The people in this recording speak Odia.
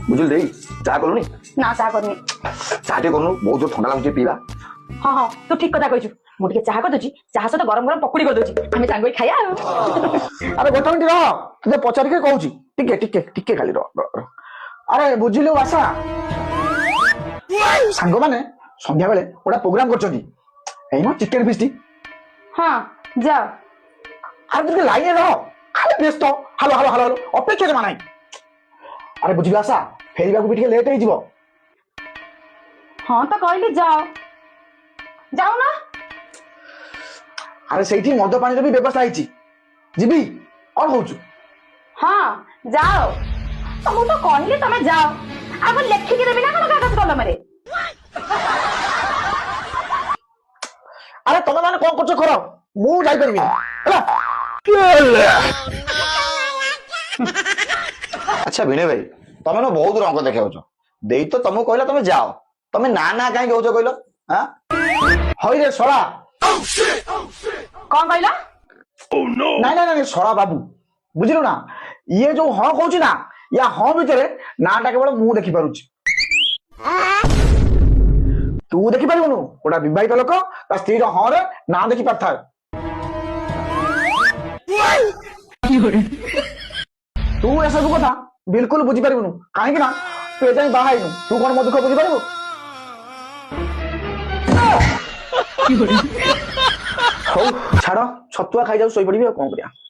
ବୁଝିଲୁ ଦେଇ, ଚା କଲୁନି? ନା, ଚାହା କରିନି। ଚା ଟିକେ କରୁନୁ, ବହୁତ ଜୋର ଥଣ୍ଡା ଲାଗୁଛି, ପିଇବା। ହଁ ହଁ, ତୁ ଠିକ କଥା କହିଛୁ। ମୁଁ ଟିକେ ଚାହା କରିଦଉଛି, ଚାହା ସହିତ ଗରମ ଗରମ ପକୁଡି କରିଦଉଛି, ଆମେ ସାଙ୍ଗ ହେଇ ଖାଇବା ଆଉ। ଆରେ ଗୋଟେ ମିନିଟ ରହ, ତତେ ପଚାରିକି କହୁଛି। ଟିକେ ଟିକେ ଟିକେ ଖାଲି ରହ ରହ, ରହ। ଆରେ ବୁଝିଲୁ ଆଶା, ସାଙ୍ଗମାନେ ସନ୍ଧ୍ୟା ବେଳେ ଗୋଟେ ପ୍ରୋଗ୍ରାମ କରୁଛନ୍ତି, ଏଇ ମ ଚିକେନ ଫିଷ୍ଟ। ହଁ, ଯାଅ। ଆରେ ତୁ ଟିକେ ଲାଇନରେ ରହ, ଖାଲି ବ୍ୟସ୍ତ। ହ୍ୟାଲୋ ହ୍ୟାଲୋ ହ୍ୟାଲୋ ହ୍ୟାଲୋ, ଅପେକ୍ଷା ଜମା ନାହିଁ। ଆରେ ବୁଝିଲୁ ଆଶା, ଫେରିବାକୁ ବି ଟିକେ ଲେଟ୍ ହେଇଯିବ। ହଁ ତ କହିଲି ଯାଅ, ଯାଉନ। ଆରେ ସେଇଠି ମଦ ପାଣିର ବି ବ୍ୟବସ୍ଥା ହେଇଛି, ଯିବି? କଣ କହୁଛୁ? ହଁ ଯାଅ, ତମକୁ ତ କହିଲି ତମେ ଯାଅ। ଆଉ କଣ ଲେଖିକି ଦେବି ନା କଣ କାଗଜ କଲମରେ? ଆରେ ତମେ ମାନେ କଣ କରୁଛ କର, ମୁଁ ଯାଇପାରିବିନି ହେଲା। ଆଚ୍ଛା ଭିଣେ ଭାଇ, ତମେ ନା ବହୁତ ରଙ୍ଗ ଦେଖାଉଛ। ଦେଇ ତ ତମକୁ କହିଲା ତମେ ଯାଅ, ତମେ ନା ନା କାହିଁକି ହଉଛ କହିଲ? ଆଁ? ହଇରେ ଶଳା। କଣ କହିଲ? ନାଇଁ ନାଇଁ ନାଇଁ, ଶଳା ବାବୁ, ବୁଝିଲୁ ନା, ଇଏ ଯୋଉ ହଁ କହୁଛି ନା, ୟା ହଁ ଭିତରେ ନାଁଟା କେବଳ ମୁଁ ଦେଖିପାରୁଛି, ତୁ ଦେଖିପାରିବୁନୁ। ଗୋଟା ବିବାହିତ ଲୋକ ତା ସ୍ତ୍ରୀର ହଁ ରେ ନାଁ ଦେଖି ପାରିଥାଏ। ତୁ ଏସବୁ କଥା ବିଲକୁଲ ବୁଝିପାରିବୁନୁ, କାହିଁକି ନା ତୁ ଏଯାଏଁ ବାହା ହେଇନୁ। ତୁ କଣ ମୋ ଦୁଃଖ ବୁଝିପାରିବୁ? ହଉ ଛାଡ, ଛତୁଆ ଖାଇଯାଉ, ଶୋଇପଡିବି, ଆଉ କଣ କରିବା।